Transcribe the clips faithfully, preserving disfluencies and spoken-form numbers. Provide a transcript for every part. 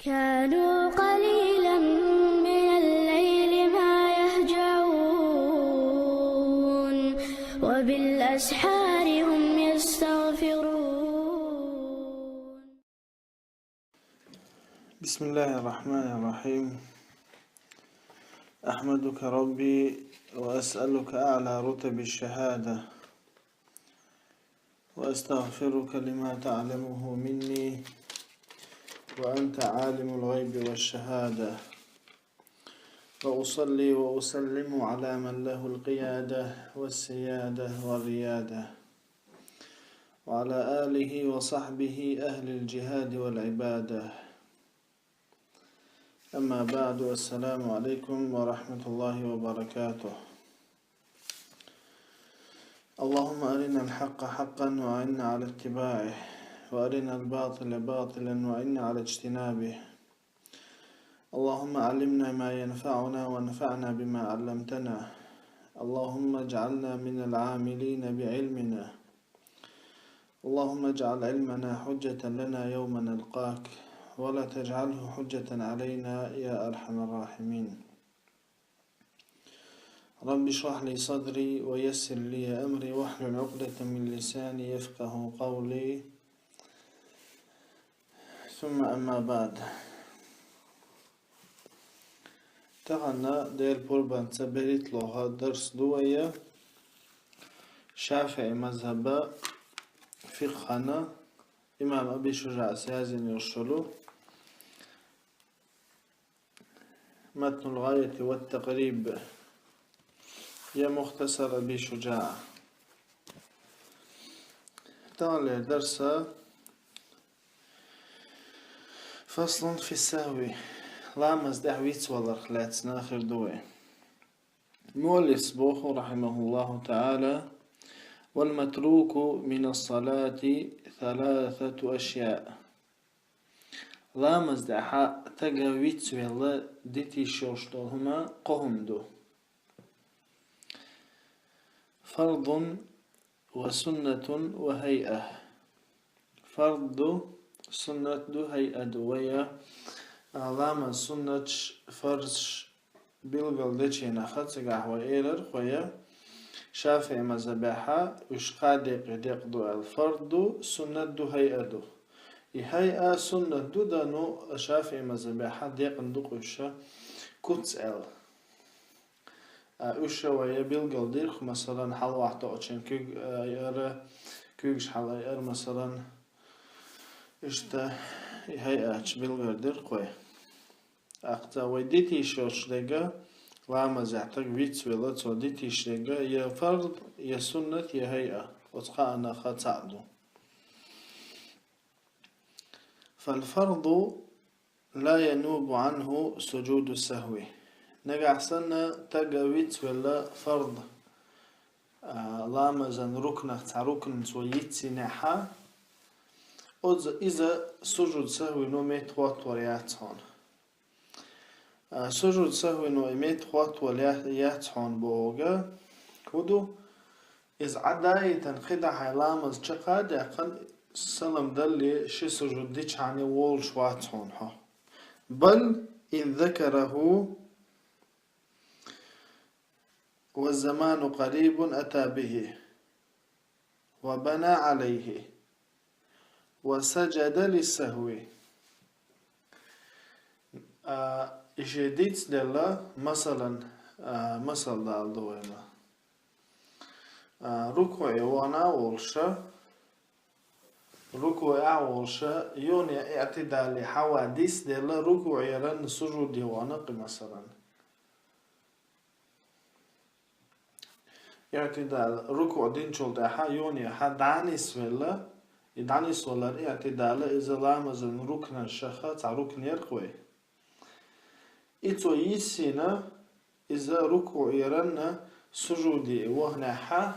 كانوا قليلا من الليل ما يهجعون، وبالأسحار هم يستغفرون. بسم الله الرحمن الرحيم. أحمدك ربي وأسألك أعلى رتب الشهادة، وأستغفرك لما تعلمه مني، وأنت عالم الغيب والشهادة. وأصلي وأسلم على من له القيادة والسيادة والريادة، وعلى آله وصحبه أهل الجهاد والعبادة. أما بعد، السلام عليكم ورحمة الله وبركاته. اللهم أرنا الحق حقا وأعنا على اتباعه، وأرنا الباطل باطلا وأعنا على اجتنابه. اللهم علمنا ما ينفعنا وانفعنا بما علمتنا. اللهم اجعلنا من العاملين بعلمنا. اللهم اجعل علمنا حجة لنا يوم نلقاك، ولا تجعله حجة علينا يا أرحم الراحمين. رب اشرح لي صدري ويسر لي أمري واحلل عقدة من لساني يفقه قولي. ثم أما بعد. Тахана дер пурбанца берит лоха дарс дуая. ШафиӀи мазхаба фикъхана имам Аби Шужаъ сязин юшулу. متن الغاية والتقريب. يا مختصر أبي شجاع. Тахана дарса فصل في السهو. Ламаз тӀехь вицваларх лаьцна хир ду вай. Муаллиф боху, رحمه الله تعالى: والمتروك من الصلاة ثلاثة أشياء. Ламаз тӀехь тага вицвелла дитийш йолуш долу хӀума кхо хӀума ду. فرض وسنة وهيئة. Фард ду, суннат ду, хайъа ду. Вай, а, ламаз суннаташ, фарзаш билгал дечу хенахь цигахь вай элира, кхо я, ШафиӀи мазхабехь уьш кхаа декъе декъ ду аьлла. Фард ду, суннат ду, хайъа ду. И хайъа, суннат ду дан, ну, ШафиӀи мазхабехь декъна ду-кх уьш куц аьлла. А уьш вай билгал дира-кх, масалан, хьалавахьта оцу куьг-, а, яра, куьйгаш хьалаяра, масалан, иштта и хайъаташ билгал дира-кх вай. ТӀаккха вай дитийш йолчу дерг, ламазехь таг вицвелла, цо дитийш дерг я фард, я суннат, я хайъа. Оцу кхаанах цхьаъ ду. فالفرض لا ينوب عنه سجود السهو. Нагахь санна таг вицвелла фард, а, ламазан рукнах цхьа рукн цо йицйинехь, оцу иза сужуд сахвино метта хӀоттор яц хьуна. А, сужуд сахвино и метта хӀоттор я-, яц хьуна бохург хӀун ду? Иза Ӏадайтина кхидӀа хьайн ламаз чекх а даьккхина, салам далале ши сужуд дичхьана волуш вац хьуна хьо. بل إن ذكره والزمان قريب أتى به وبنى عليه وسجد للسهو. А, и шен дицделла, масалан, а, масал дала ду вайна. А, рукуӀе вахана а волуша, рукуӀе а волуша, юхане иӀтидале хьава дицделла, рукуӀе ранна сужуде вахана кхин, масалан. ИӀтидал, рукуӀ динчул тӀаьхьа юханехьа дӀанисвелла, и дӀанисвалар иӀтидала, иза ламазан рукнашаха цхьа рукн яра-кх вай. И цо йиссина, иза рукуӀе ранна сужуде ваханехьа,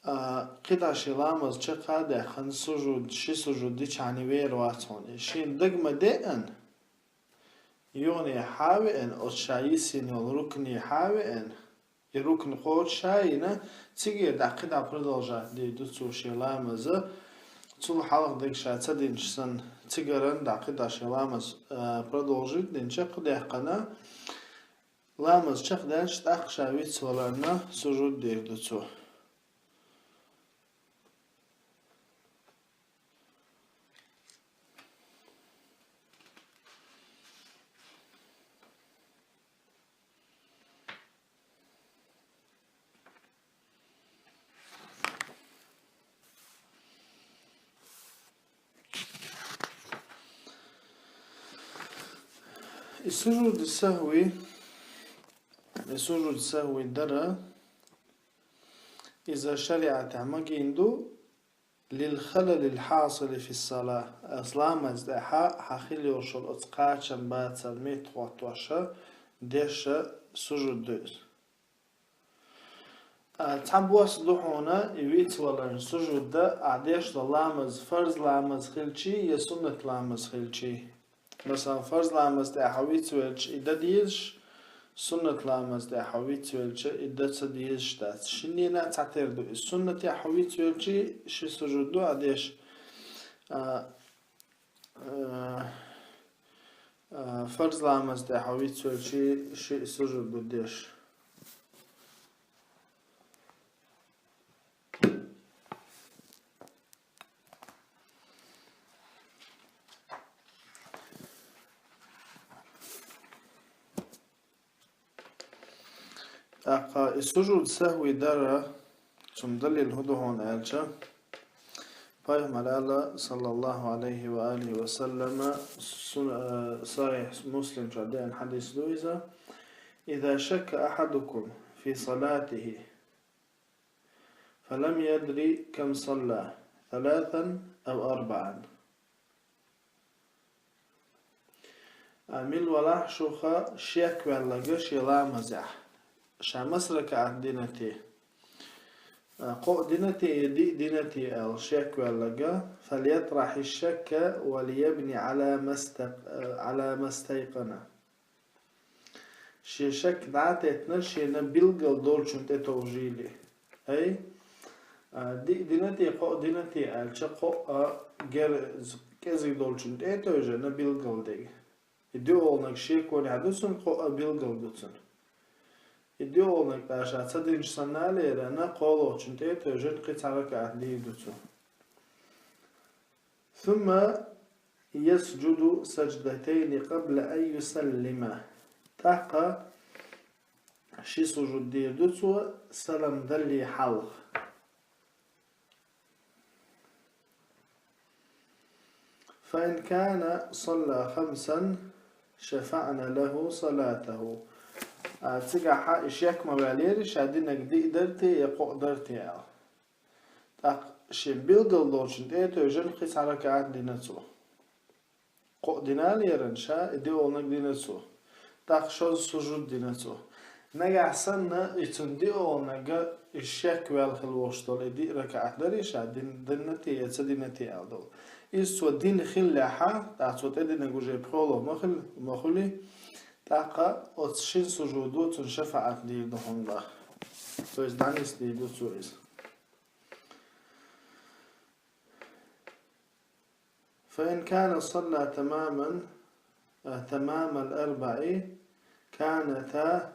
а, кхидӀа шен ламаз чекх а даьккхина, сужуд, ши сужуд дичхьана вер вац хьуна. Шена дага ма деана, юхане хьа а веана, оцу ша йиссина йолу рукне хьа а веана, и рукн кхочуш а йина, цигара дӀа кхидӀа продолжать дийр ду цо шен ламаза, Цул хьалха дег ша ца динча санна, цигара дӀакхидӀа ший ламаз, а, продолжить дина, чакхдаьккхина, ламаз чакхдаьлча тӀаккха ша вицваларна сужуд дийр ду цо. И сужуд сахӀви, и сужуд сахӀви дар, иза шариӀатехь магийна ду, للخلل الحاصل في الصلاة. Ас ламаз тӀехьа хьан хила йолуш йолу оцу кхачам бацар меттахӀоттош деш сужуд ду иза. А, цхьа бос ду хьуна и вицваларна сужуд дан, ахь деш долу ламаз фарз ламаз хилчий я суннат ламаз хилчий. Масала, фарз ламаз тӀехь хьо вицвелча и дан дезаш, суннат ламаз тӀехь хьо вицвелча и дан ца дезаш дац. Шиннена а цхьатера ду иза. Суннатехь хьо вицвелчий ши сужуд ду ахь деш. А, а, а, фарз ламаз тӀехь хьо вицвелчий ши сужуд ду деш. ТӀаккха и сужуд сахӀви дар, цунна далил хӀун ду хьуна аьлча, Пайхамара аьлла, саллаллаху алейхи ва алихи ва саллама, сун-, а, Сахьихь Муслим чохь деана хьадис ду иза: إذا شك أحدكم في صلاته فلم يدر كم صلى، ثلاثا أو أربعا. А, мила валахь шух шек ваьлларг шен ламазехь, ша маса ракаӀат дина те, а, кхоъ дина те я диъ дина те аьлла шек ваьлларг, فليطرح الشك وليبن على ما استق-، على ما استيقن. Шен шек дӀа а теттина, шена билггал долчунна тӀе товжийла. Ай, а, диъ дина те, кхоъ дина те аьлча, кхоъ а гер-, кӀезиг долчунна тӀе а тевжина билггал дерг. И диъолнаг шеконехь ду цунна, кхоъ а билггал ду цунна. И диъолнаг тӀаккха ша ца динча санна а лерина, кхоалгӀачунна тӀе а тевжина, кхин цхьа ракаӀат дийр ду цо. ثم يسجد سجدتين قبل أن يسلم. ТӀаккха ши сужуд дийр ду цо салам далле хьалха. فإن كان صلى خمسا شفعن له صلاته. А, цигахь и шек ма ваьллера, ша динарг диъ дара те я кхоъ дара те аьлла. ТӀаккха шен билггал долчунна тӀе а тевжина кхин цхьа ракаӀат дина цо. Кхоъ дина а лерина ша, и диъолнаг дина цо. ТӀаккха шозза сужуд дина цо. Нагахь санна, и цунна диъолнаг, и шек ваьлла хила волуш долу, и диъ ракаӀат дарий ша, дин-, дина те я ца дина те аьлла долу. Иза цо дина хиллехь, тӀаккха цо тӀединарг уже пхоьалгӀа ма хил-, ма хуьлий, тӀаккха оцу шина сужудо цунна шафаӀат дийр ду хьуна. То есть дӀанисдийр ду цо иза. فإن كان صلى تماما، آه، تمام الأربع كانتا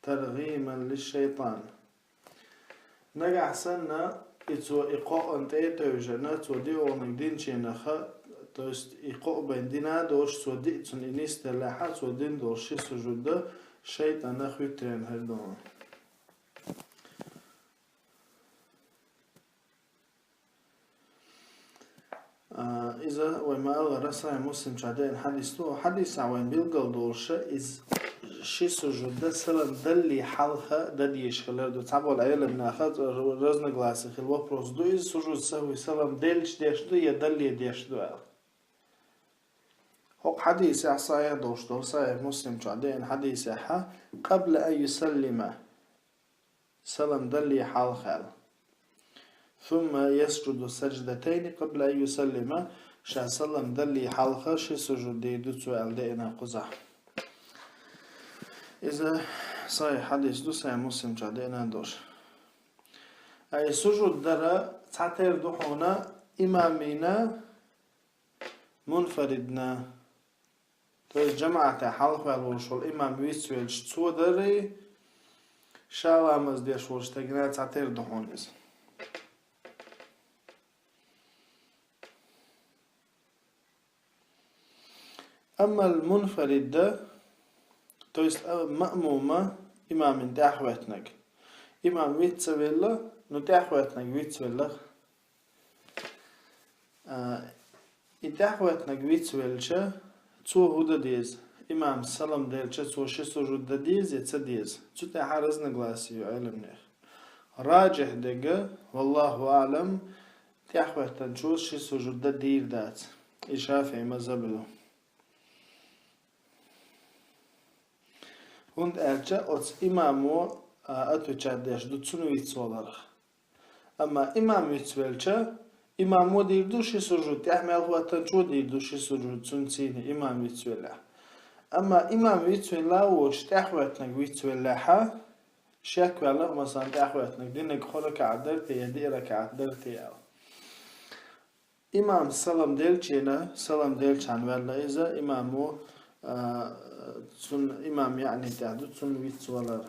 ترغيما للشيطان. Нагахь санна, и цо и кхоъна тӀе а тевжина, цо диъолнаг динченах, то есть и кхоъ бен дина а долуш, цо диъ цунна и нисделлехь, цо дина долуш ши сужуд шайтӀанна хуьттарна хир ду хьуна. А, иза вай ма-аллара Сахьихь Муслим чохь деана хьадис ду. Хьадисехь вайн билггал долуша, иза ши сужуд салам далле хьалха дан дезаш хилар ду. Цхьаболу Ӏеламнаха разногласи хилла вопрос ду иза, сужуд сахӀви салам делча деш ду я далле деш ду аьлла. ХӀокху хьадисехь сахьихь долуш долу, Сахьихь Муслим чохь деана хьадисехь, قبل أن يسلم. Салам далле хьалха аьлла. ثم يسجد سجدتين قبل أن يسلم. Ша салам далле хьалха ши сужуд дийр ду цо аьлла деана кхузахь. Иза сахьихь хьадис ду, Сахьихь Муслим чохь деана долуш. Ай сужуд дар цхьатера ду хьуна, имамина, мунфаридна. То есть жамаӀата хьалха ваьлла волуш волу имам вицвелча цо дарий, ша ламаз деш волчу стагана цхьатерра ду хьуна иза. Амма мунфаридда, то есть, а, маъмума имамин тӀаьхьахӀоьттинарг. Имам виц ца велла, ну тӀаьхьахӀоьттинарг вицвелла. А, и тӀаьхьахӀоьттинарг вицвелча, цо хӀун дан деза? Имам салам делча, цо ши сужуд дан деза я ца деза? Цу тӀехь разногласие ю Ӏеламнех. Раджихь дерг, валлаху аӀлам, тӀаьхьахӀоьттинчо ши сужуд дан дийр дац. И ШафиӀи мазхӀаб ду. ХӀунда аьлча оцу имамо, а, отвечать деш ду цунна вицваларх. Амма имам вицвелча, имамо дийр ду ши сужуд, тӀаьхьа мел хӀоьттинчо дийр ду ши сужуд, цунна цийна имам вицвеллехь. Амма имам вицвелла а воцуш, тӀаьхьахӀоьттинарг вицвеллехьа, шек ваьлла, масалан, тӀаьхьахӀоьттинарг динарг кхо ракаӀат дара те я диъ ракаӀат дара те аьлла. Имам салам делча, салам делчахьана ваьлла иза, имамо, а, цунна имам яъни тӀехь ду, цунна вицвалар.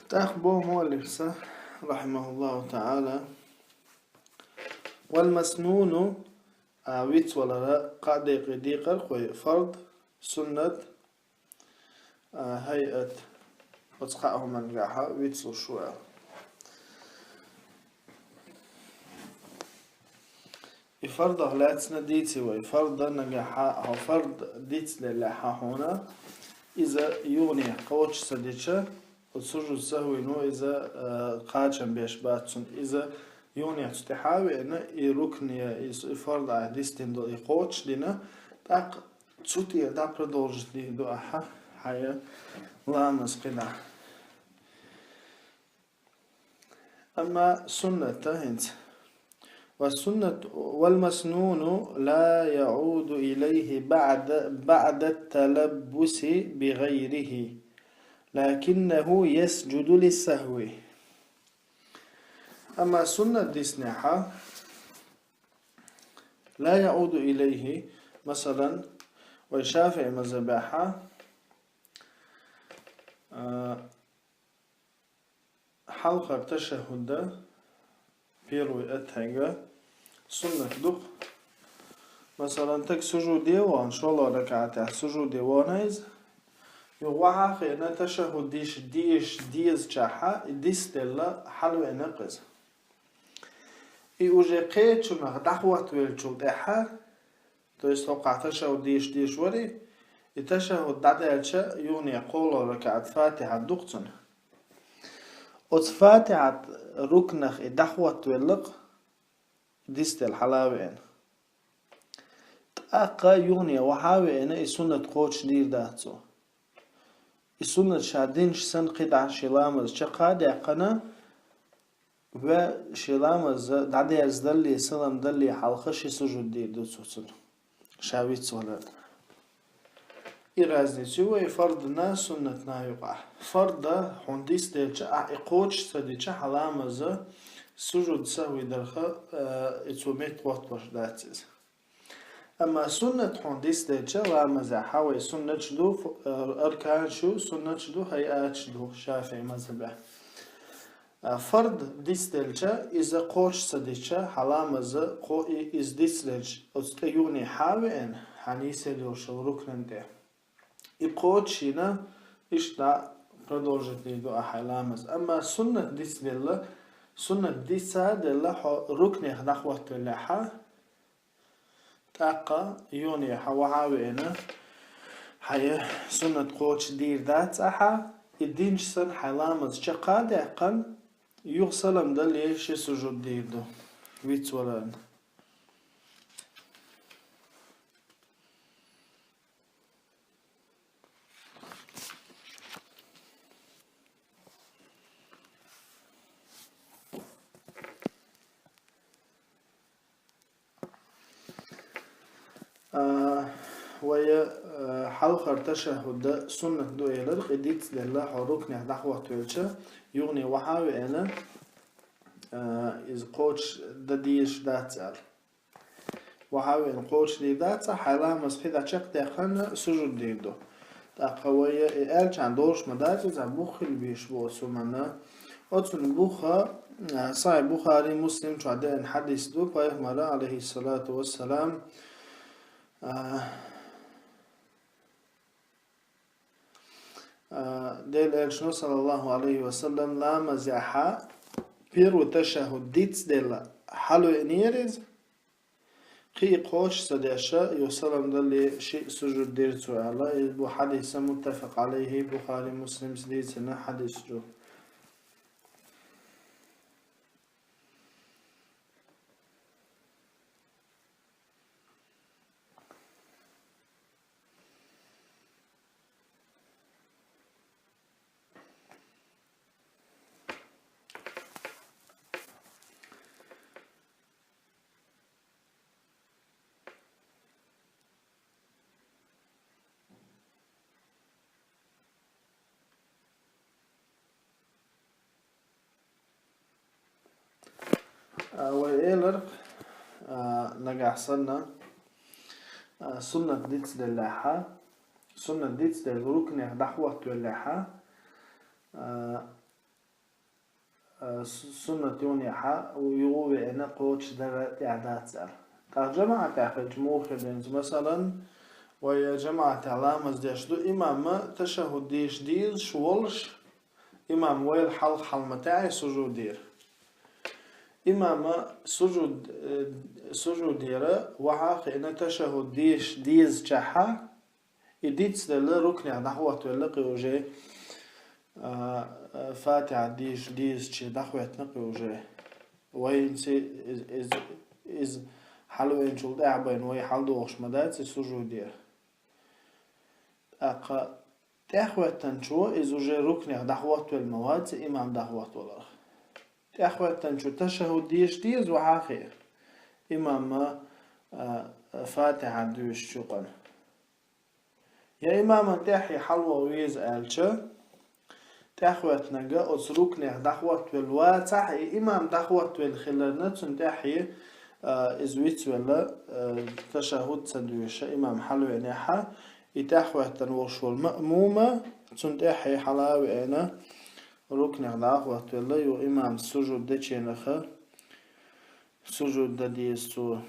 ТӀаккха боху муаллифа, рахьимахуллаху таӀала: «Вал маснуну», а, вицвалара кхаа декъе дийкъара кхой: фард, суннат, а, хӀайат, оцу кхаа хӀумангахьа вицлуш ву аьлла. И фардах лаьцна дийци вай. Фарда нагахьа, хьо фард дицделлехьа хьуна, иза юханехьа кхочуш ца дича, оцу сужуд сахӀвино иза, а, кхачам беш бац цунна. Иза юханехьа цу тӀехьа а веана, и рукне, и с-, и фард ахь дицдина долу и кхочуш дина, тӀаккха цу тӀера дӀа продолжить дийр ду ахьа хьайн ламаз кхидӀа. Амма суннат хӀинца. Ва суннат, вал маснуну ла яъуду илайхи баъда, баъда талаббуси би гӀайрихи, лакиннаху ясджуду лиссахви. Амма суннат диснехьа, ла яъуду илайхи, масалан, вай ШафиӀи мазхӀабехьа, а, хьалхара ташаххуда, первый аттахьиятга, суннат ду-кх. Масалан, стаг сужуде вахана, шолгӀа ракаӀатехь сужуде вахана иза, юха охьа а хиъна, ташаххуд деш, деш дезачохь и дицделла хьалавеана-кх иза. И уже кхечунах дӀахӀоттавеллачул тӀаьхьа, то есть хӀокхахь ташаххуд деш, деш вара, и ташаххуд дӀадаьлча, юханехьа кхоалгӀа ракаӀат фатихьат ду-кх цунна. Оцу фатихьат рукнах и дӀахӀоттавелла-кх, дицделла хьала а веана. ТӀаккха юханехьа охьа а веана, и суннат кхочуш дийр дац цо. И суннат ша динча санна кхидӀа шен ламаз чекх а даьккхина, ва шен ламаз дӀадерзадалле, салам далле хьалха ши сужуд дийр ду цо цунна, ша вицваларна. И разница ю вай фардана, суннатана юкъахь. Фарда хьуна дицделча, ахь и кхочуш ца дича, хьан ламаз сужуд сахӀви дарха, э, и цо меттахӀотталуш дац иза. Амма суннат хьуна дицделча, ламазехь вай суннаташ ду, ф-, э, арканаш ю, суннаташ ду, хӀайаташ ду, ШафиӀи мазхӀабехь. А, фард дицделча, иза кхочуш ца дича, хьан ламаз кхо-, и-, иза дицделча, оцу тӀе юханехьа а веана, хьан йисина йолчу рукнан тӀе. И кхочушйина, иштта продолжить дийр ду ахь хьайн ламаз. Амма суннат дицделла, суннат дица а делла, хьо рукнех дӀахӀоттавеллехьа, тӀаккха юханехьа охьа а веана, хьайн суннат кхочуш дийр дац ахьа, и динча санна хьайн ламаз чекх а даьккхина, юха салам далле ши сужуд дийр ду, вицваларна. А, вай, а, хьалхара ташаххуд суннат ду элира, кхы дицделла хьо рукнех дӀахӀоттавелча, юххе вахьа а веана, а, иза кхочушдан дезаш дац аьлла. Вахьа а веана кхочушдийр дац, хьай ламаз кхы дӀа чакхдаьккхина сужуд дийр ду. ТӀаккха вай и аьлча догӀуш ма дац, иза бух хила безаш ба оцу хӀуманна. Оцун бух, а, Сахьихь Бухари, Муслим чу деана хьадис ду, Пайхамара, Ӏалайхиссалату вассалам, а, а, Дела Элчано, саллаллаху Ӏалайхи ва саллам, ламазехьа первый ташаххуд дицделла хьалвеанера иза, кхы и кхочуш ца деш, юха салам дале шиъ сужуд дира цо аьлла, иза бу хьадис муттафакъ Ӏалайхи, Бухари, Муслимс дийцина хьадис ду. А, вай элира, а, нагахь санна, а, суннат дицделлехьа, суннат дицделла рукнех дӀахӀоттавеллехьа, а, а, су-, суннат юххехьа юха веана кхочушдара тӀехь дац аьлла. ТӀаккха жамаӀатехь хилча муха хир ду иза? Масалан, вай жамаӀатехь ламаз деш ду, имам ташаххуд дийша дезаш волуш, имам вайл хьалха хьалма таьӀий сужудера. Имам сужуд-, э, сужудера вахьа а хиъна, ташаххуд деш дезачахьа, и дицделла рукнех дӀахӀоттавелла кхы уже, а, а, Фатихьа деш дезаче дӀахӀоьттина кхы уже. Вайна ци-, из, из, из хьалвеанчул тӀаьхьа байна вай хьалдохуш ма дац и сужудера. ТӀаккха тӀехӀоьттинчо иза уже рукнех дӀахӀоттавелла ма вац, имам дӀахӀоттаваларх. ТӀехӀоьттинчо ташаххуд деш деза вахьа а хиъна, имам, а, а, Фатихьа доьшучу юкъана. Я имаман тӀаьхье хьалаваха веза аьлча, тӀехӀоьттинарг оцу рукнех дӀахӀоттавелла вацахь, и имам дӀахӀоттавелла хиларна, цунна тӀаьхье, а, иза вицвелла, а, ташаххуд ца доьша, имам хьалвеанехьа, и тӀехӀоьттина волуш волу маъмума, цунна тӀаьхье хьала а веана, рукнех дӀа а хӀоттавелла, юха имам сужуд дечу хенахь сужуд дан деза цо.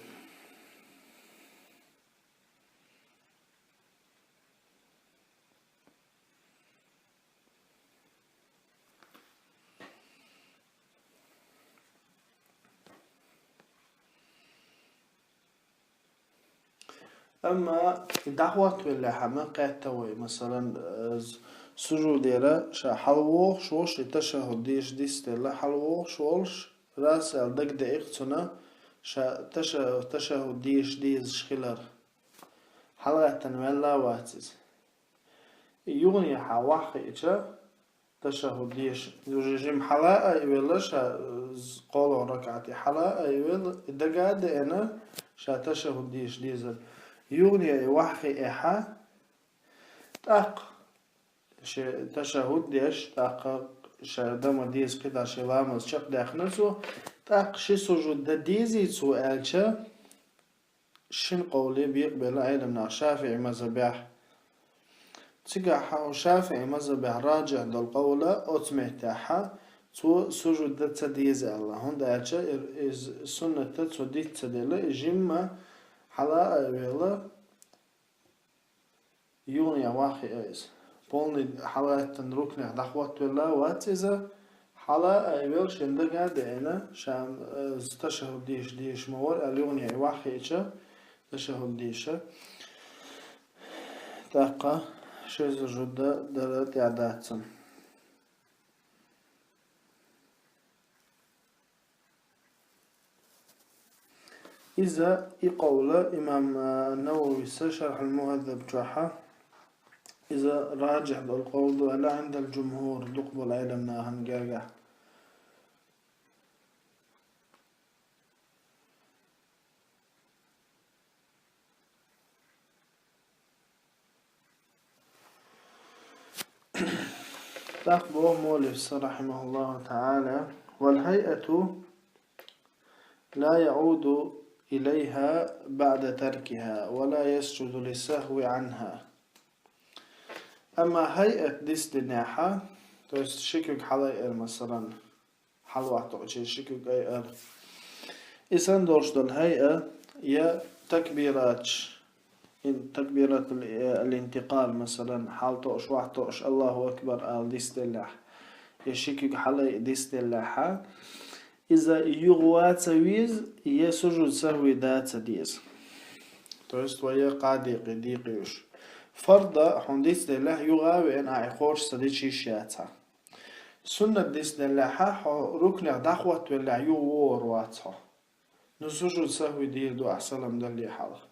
Амма дӀахӀоттавеллехьама кхетта вай, масалан, э, сужудера ша хьалавогӀуш волуш, и ташаххуд деш дицделла хьалавогӀуш волуш, раз аьлла дагадеъна цунна ша таша-, ташаххуд деш дезаш хилар. ХьалагӀаьттина ваьлла а вац иза. И юххехьа вахьа хиъча, ташаххуд деш, уже жима хьала а айвелла, ша, э, з-, кхоалгӀа ракаӀате хьала а айвелла, и дага а деана, ша ташаххуд деш дезар. Юххе и вахьа хиъехьа, тӀаккха шен ташаххуд деш, тӀаккха ша дан ма деза кхидӀа шен ламаз чекхдаьккхина цо, тӀаккха ши сужуд дан дезий цо аьлча, шина къовле бекъабелла Ӏеламнаха ШафиӀи мазхӀабехь. Цигахь хьо ШафиӀи мазхӀабехь раджихь долу къовла оцу меттехьа, цо сужуд дан ца деза аьлла, хӀунда аьлча и-, иза суннатта цо диц ца делла, и жимма хьала а айвелла, юххе вахьа хиъна иза. Полный хьалагӀаьттина рукнех дӀахӀоттавелла а вац иза, хьала а айвелла шен дага а деана, ша, э, ташаххуд деш дезаш ма вара аьлла, юххе вахьа хиъча, ташаххуд деша. ТӀаккха ши сужуд дан дара тӀехь дац цунна. Иза и къовла имам, а, Нававис Шархьул Мухьаззаб чохьа, иза раджихь долу къовла ду аьлла, Ӏиндал жумхӀур, дукха болу Ӏеламнахана гергахь. ТӀаккха боху муаллифа, рахимахуллаху та'ала: «والهيئة لا يعود إليها بعد تركها ولا يسجد للسهو عنها». Амма хайъат дицдинехьа, то есть ши куьг хьалайар, масалан, хьалаваттачу ши куьг айар. И санна долуш долу хайъа я такбираташ, ин-, такбиратул, э, ал-интикъал, масалан, хьалтоуш, вахтоуш, Аллаху акбар ала дицделлехь, я ши куьг хьалайа дицделлехьа, иза юха ван ца веза, я сужуд сахви дан ца деза. То есть вай я кхаа декъе дийкъа юуш. Фарда хьуна дицделлехь, юха а веана, ахь и кхочуш ца дича йиш яц хьан. Суннат дицделлехьа, хьо рукнех дӀахӀоттавеллехь, юха вогӀур вац хьо. Ну, сужуд сахви дийр ду ахь салам далле хьалха.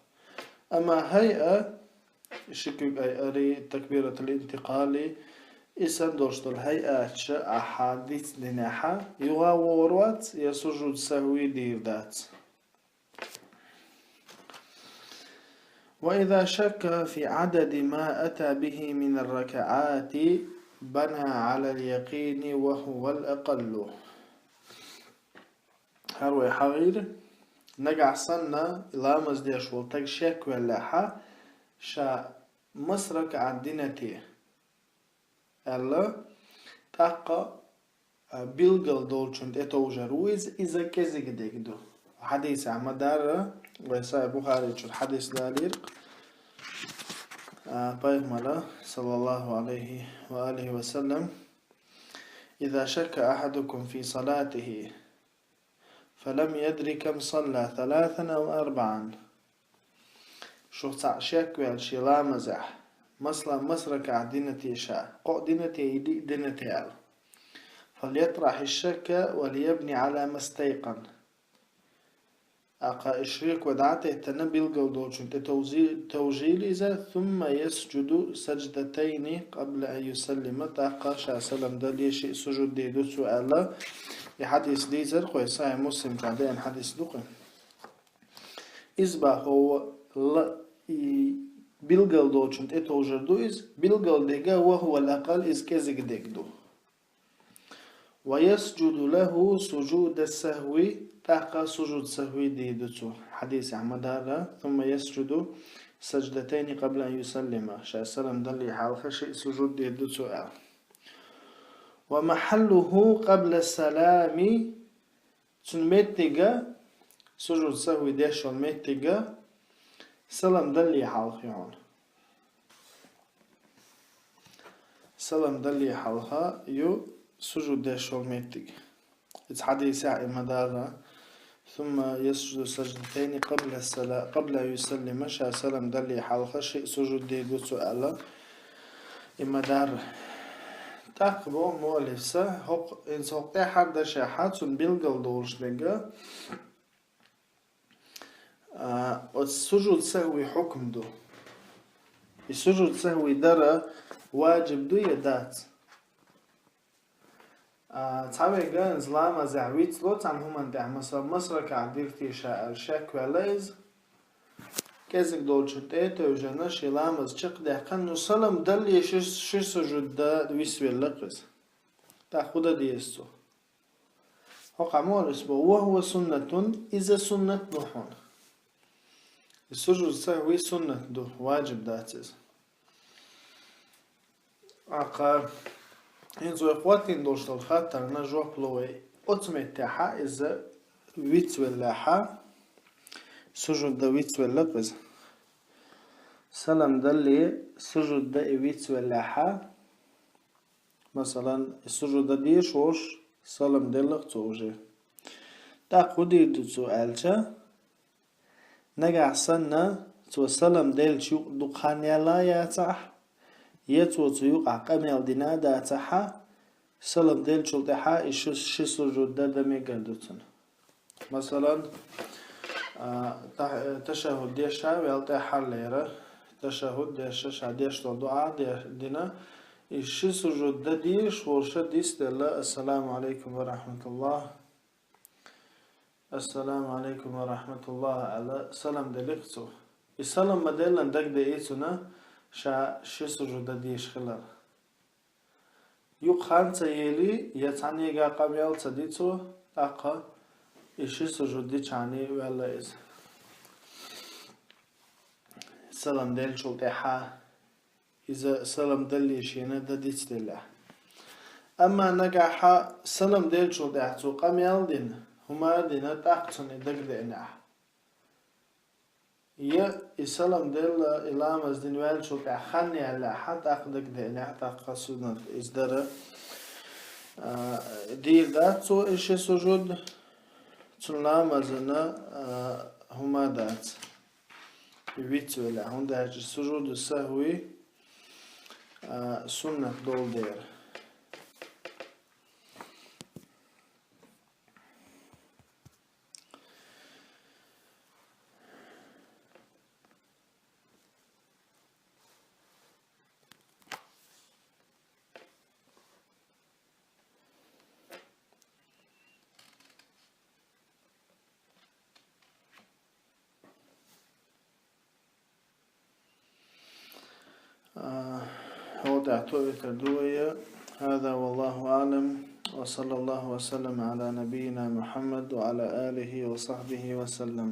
Амма хайъа, ши куьг айари, такбиратул интикъали, и санна долуш долу хайъаташ ахьа дицдинехьа, юха а вогӀур вац, я сужуд сахви дийр дац. وإذا شك في عدد ما أتى به من الركعات بنى على اليقين وهو الأقل. ХӀара вай хьагӀийра, нагахь санна ламаз деш волу стаг шек веллехьа, ша маса ракаӀат дина те аьлла, тӀаккха, а, билгал долчун тӀе товжар ву иза, иза кӀезиг дерг ду. Хьадисехь ма-дарра, вай Сахьихь Бухаричуьра хьадис далийра, а, пайхамара, саллаллаху алейхи ва алихи ва саллям: «إذا شك أحدكم في صلاته فلم يدر كم صلى، ثلاثا أو أربعا». Шух цхьаъ шек ваьлча шен ламазехь, масала, маса ракаӀат дина те ша, кхоъ дина те, диъ дина те аьлла. «فليطرح الشك وليبن على ما استيقن». ТӀаккха и шеко дӀа а теттина, билгал долчун тӀе товзи-, товжийла иза, «ثم يسجد سجدتين قبل أن يسلم», тӀаккха ша салам далле шиъ сужуд дийр ду цо аьлла, и хьадис дийцира кхо, Сахьихь Муслим чохь деана хьадис ду кхин. Иза бахо ла-, и билгал долчун тӀе товжар ду иза, билгал дерг, «وهو الأقل», иза кӀезиг дерг ду. «ويسجد له سجود السهو», тӀаккха сужуд сахви дийр ду цо. Хьадисехь ма-дарра: «ثم يسجد سجدتين قبل أن يسلم». Ша салам далле хьалха шиъ сужуд дийр ду цо аьлла. «ومحله قبل السلام», цуьнан меттига, сужуд сахви деш йолу меттига, салам далле хьалха ю хьуна. Салам далле хьалха ю сужуд деш йолу меттиг. Иза хьадисехь и ма-дарра: «ثم يسجد سجدتين قبل السلا-، قبل أن يسلم», ша салам далле хьалха шиъ сужуд дийр ду цо аьлла, и ма-дарра. ТӀаккха боху муаллифа, хӀокху, хӀинца хӀокху тӀаьххьара дашехь цунна билгал долуш дерг, а, оцу сужуд сахви хьукм ду. И сужуд сахви дар ваджиб ду я дац? А, цхьаверг иза ламазехь вицло цхьана хӀуманна тӀехь, масала, маса ракаӀат дира те ша аьлла, шек ваьлла иза, кӀезиг долчун тӀе а тевжина, шен ламаз чекхдаьккхина, ну, салам далле ши, ши сужуд дан висвелла иза. ТӀаккха хӀун дан деза цо? ХӀокху муаллифа боху: «وهو سنة», иза суннат ду хьуна. И сужуд сахви суннат ду, ваджиб дац иза. ТӀаккха хӀинца вай хӀоттийна долуш долу хаттарна жоп ло вай. Оцу меттехьа иза вицвеллехьа, сужуд дан вицвелла иза. Салам далле, сужуд дан и вицвеллехьа, масалан, и сужуд дан дезаш волуш салам делла цо уже. ТӀаккха хӀун дийр ду цо аьлча, нагахь санна, цо салам деллачу юкъа дукха хан яьлла а яцахь, я цо цу юкъахь къамел дина а дацахьа, салам деллачул тӀаьхьа и ши, ши сужуд дан дан мегар ду цунна. Масалан, а, та-, ташаххуд деш а ваьлла тӀаьххьарлера, ташаххуд деш, ша деш долу дуӀа де-, дина, и ши сужуд дан дезаш волуш дицделла: «Ассаламу алейкум ва рахматуллах». «Ассаламу алейкум ва рахматуллах», аьлла, салам делира цо. И салам ма-деллина дагадеи цунна, ша ши сужуд дан дезаш хилар. Юкъ хан ца ели, я цхьаннега къамел ца ди цо, тӀаккха и ши сужуд дича ваьнна ваьлла иза. Салам деллачул тӀехьа, иза салам дале шена дан дицделлехь. Амма нагахьа салам деллачул тӀехьа цо къамел дина, хӀума дина, тӀаккха цунна дагадеанехь, я и салам делла, и ламаз дина ваьллачул тӀехьа хан яьллехь, тӀаккха дагадеанехь, тӀаккха суннат иза дара. А, дийр дац цо и ши сужуд, цун ламазана, а, хӀума дац. Виц велахь, хӀунда аьлча сужуду сахӀви, а, суннат долу дера. А, хьол тӀехь тоъийтар ду вай. هذا والله أعلم، وصلى الله وسلم على نبينا محمد وعلى آله وصحبه وسلم.